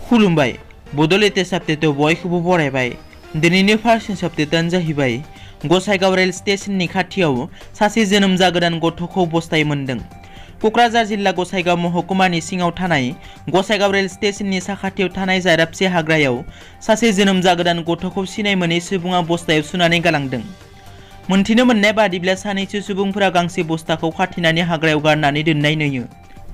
खुलुमबाय बड'लेण्ड साबटेटआव बयखौबो बरायबाय। दिनैनि फार्स्ट साबटेटआनो जाहैबाय गसाइगाव रेल स्टेशननि खाथियाव सासे जोनोम जागोदान गथ'खौ बस्थाय मोनदों। कक्राझार जिल्ला गसाइगाव महकुमानि सिङाव थानाय गसाइगाव रेल स्टेशननि साखाथियाव थानाय जायराबसे हाग्रायाव सासे जोनोम जागोदान गथ'खौ सिनाय मोनै सुबुङा बस्थायाव सुनानै गालांदों। मोनथिनो मोननाय बादिब्ला सानैसो सुबुंफोरा गांसे बस्थाखौ खाथिनानै हाग्रायाव गारनानै दोननाय नुयो।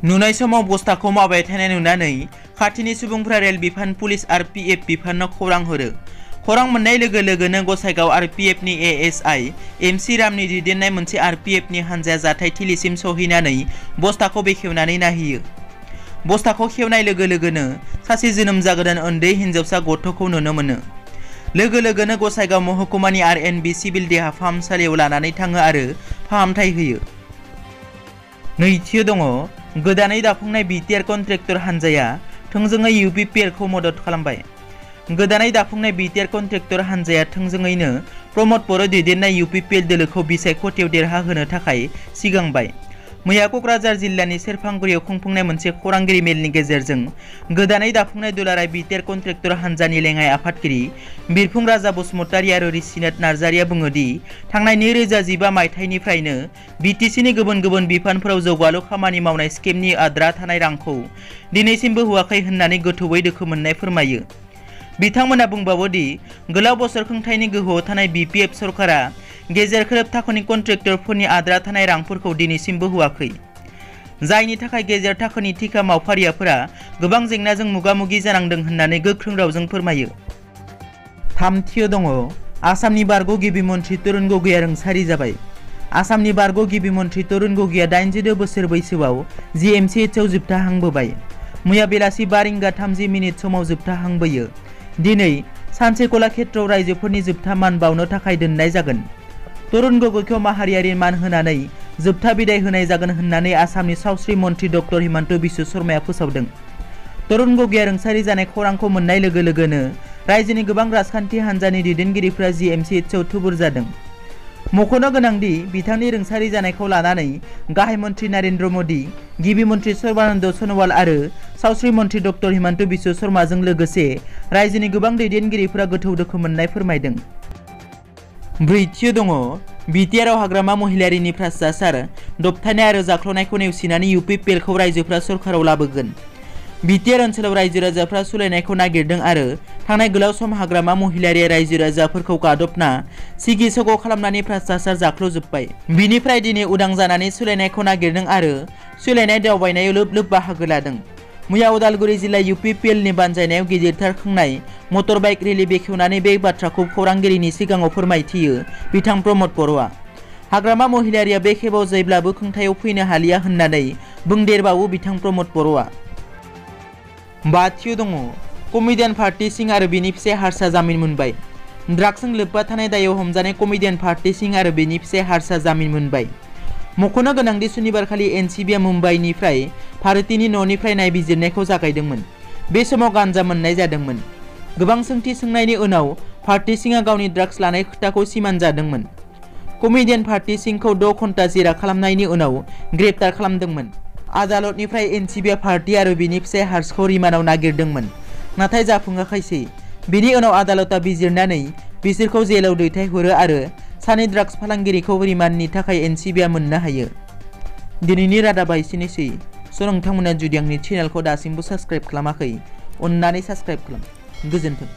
नुनाय समाव बस्थाखौ मावबाय थानाय नुनानै खाथिनि सुबुंफोरा रेल बिफान पुलिस RPF बिफाननो खौरां हरो। खौरां मोननाय लोगो लोगोनो गसाइगाव RPFनि ASI MC रामनि दैदेननाय मोनसे RPFनि हानजाया जाथायथिलिसिम सहैनानै बस्थाखौ बेखेवनानै नायहैयो। बस्थाखौ खेवनाय लोगो लोगोनो सासे जोनोम जागोदान उन्दै हिनजावसा गथ'खौ नुनो मोनो। लोगो लोगोनो गसाइगाव महकुमानि RNB सिभिल देहा फाहामसालियाव लानानै थाङो आरो फाहामथाय होयो। नैथियाव दङ गोदानै दाफुंनाय BTR कन्ट्रेक्टर हानजाया थोंजोङै UPPL खौ मदद खालामबाय। गोदानै दाफुंनाय BTR कन्ट्रेक्टर हानजाया थोंजोङैनो प्रमद बर' दैदेननाय UPPL दोलोखौ बिसायख'थियाव देरहाहोनो थाखाय सिगांबाय। मैया कक्राझार जिल्लानि सेरफांगुरियाव खुंफुंनाय मोनसे खौरांगिरि मेलनि गेजेरजों गोदानै दाफुंनाय दुलाराय BTR कन्ट्रेक्टर हानजानि लेङाइ आफादगिरि बिरफुं राजा बसुमतारी आरो ऋषिनाथ नार्जारिया बुङो दि थांनाय 2015 मायथाइनिफ्रायनो BTCनि गुबुन गुबुन बिफानफोराव जौगालु खामानि मावनाय स्किमनि आद्रा थानाय रांखौ दिनैसिमबो होआखै होननानै गोथौयै दुखु मोननाय फोरमायो। बिथांमोना बुंबावो दि गोलाव बोसोर खुंथायनि गोहोआव थानाय BPF सरकारा गेजेर खोलोब थाखोनि कन्ट्रेक्टरफोरनि आद्रा थानाय रांफोरखौ दिनैसिमबो होआखै, जायनि थाखाय गेजेर थाखोनि थिखा मावफारियाफोरा गोबां जेंनाजों मोगा-मोगि जानांदों होननानै गोख्रों रावजों फोरमायो। थामथियाव दङ आसामनि बारग' गिबि मन्थ्रि तरुण गगैया रुंसारि जाबाय। आसामनि बारग' गिबि मन्थ्रि तरुण गगैया 86 बोसोर बैसोआव GMCHआव जोबथाहांबोबाय। मैया बेलासि 5:30 समाव जोबथाहांबोयो। दिनै सानसे कलाक्षेत्रआव रायजोफोरनि जोबथा मान बावनो थाखाय दोननाय जागोन। तरुण गगैखौ माहारियारि मान होनानै जोबथा बिदाय होनाय जागोन होननानै आसामनि सावस्रि मन्थ्रि डक्टर हिमन्त बिश्व शर्माया फोसावदों। तरुण गगैया रुंसारि जानाय खौरांखौ मोननाय लोगो लोगोनो रायजोनि गोबां राजखान्थि हान्जानि दैदेनगिरिफोरा GMCHआव थुबुर जादों। मख'नो गोनांदि बिथांनि रुंसारि जानायखौ लानानै गाहाय मन्थ्रि नरेन्द्र मोदी, गिबि मन्थ्रि सर्बानन्द सन'वाल आरो सावस्रि मन्थ्रि डक्टर हिमन्त बिश्व शर्माजों लोगोसे रायजोनि गोबां दैदेनगिरिफोरा गोथौ दुखु मोननाय फोरमायदों। ब्रैथियाव दङ BTRआव हाग्रामा महिलारिनि भ्रष्टाचार दबथायनाय आरो जाख्ल'नायखौ नेवसिनानै UPPL खौ रायजोफ्रा सरकाराव लाबोगोन। BTR ओनसोलाव रायजो राजाफ्रा सोलायनायखौ नागिरदों आरो थांनाय गोलाव सम हाग्रामा महिलारिया रायजो राजाफोरखौ गादबना सिगि सग' खालामनानै भ्रष्टाचार जाख्ल'जोब्बाय। बिनिफ्राय दिनै उदां जानानै सोलायनायखौ नागिरदों आरो सोलायनाय दावबायनायाव लोब लोब बाहागो लादों। मैया उदालगुरि जिल्ला UPPLनि बानजायनायाव गिदिरथार खुंनाय मटर बाइक रेलि बेखेवनानै बे बाथ्राखौ खौरांगिरिनि सिगाङाव फोरमायथियो बिथां प्रमद बर'आ। हाग्रामा महिलारिया बे खेबाव जेब्लाबो खुंथायाव फैनो हालिया होननानै बुंदेरबावो बिथां प्रमद बर'आ। बाथियाव दङ कमेडियान पार्टी सिं आरो बिनि फिसाय हारसा जामिन मोनबाय। ड्राग्सजों लोब्बा थानाय दायाव हमजानाय कमेडियान पार्टी सिं आरो बिनि फिसाय हारसा जामिन मोनबाय। मख'नो गोनांदि सुनिबारखालि NCBआ मुम्बाइनिफ्राय भारतीनि न'निफ्राय नायबिजिरनायखौ जागायदोंमोन। बे समाव गान्जा मोननाय जादोंमोन। गोबां सोंथि सोंनायनि उनाव पार्टी सिंआ गावनि ड्राग्स लानाय खोथाखौ सिमान जादोंमोन। कमेडियान पार्टी सिंखौ 6 घन्टा जेरा खालामनायनि उनाव ग्रेप्तार खालामदोंमोन। आदालतनिफ्राय NCBआ पार्टी आरो बिनि फिसाय हार्सखौ रिमान्डआव नागिरदोंमोन, नाथाय जाफुङाखैसै। बिनि उनाव आदालतआ बिजिरनानै बिसोरखौ जेलाव दैथायहरो आरो सानै ड्राग्स फालांगिरिखौ रिमान्डनि थाखाय NCBआ मोननो हायो। दिनैनि रादाबा एसेनोसै। नोंथांमोना जुदि आंनि चेनेलखौ दासिमबो साबस्क्राइब खालामाखै, अन्नानै साबस्क्राइब खालाम। गोजोन्थों।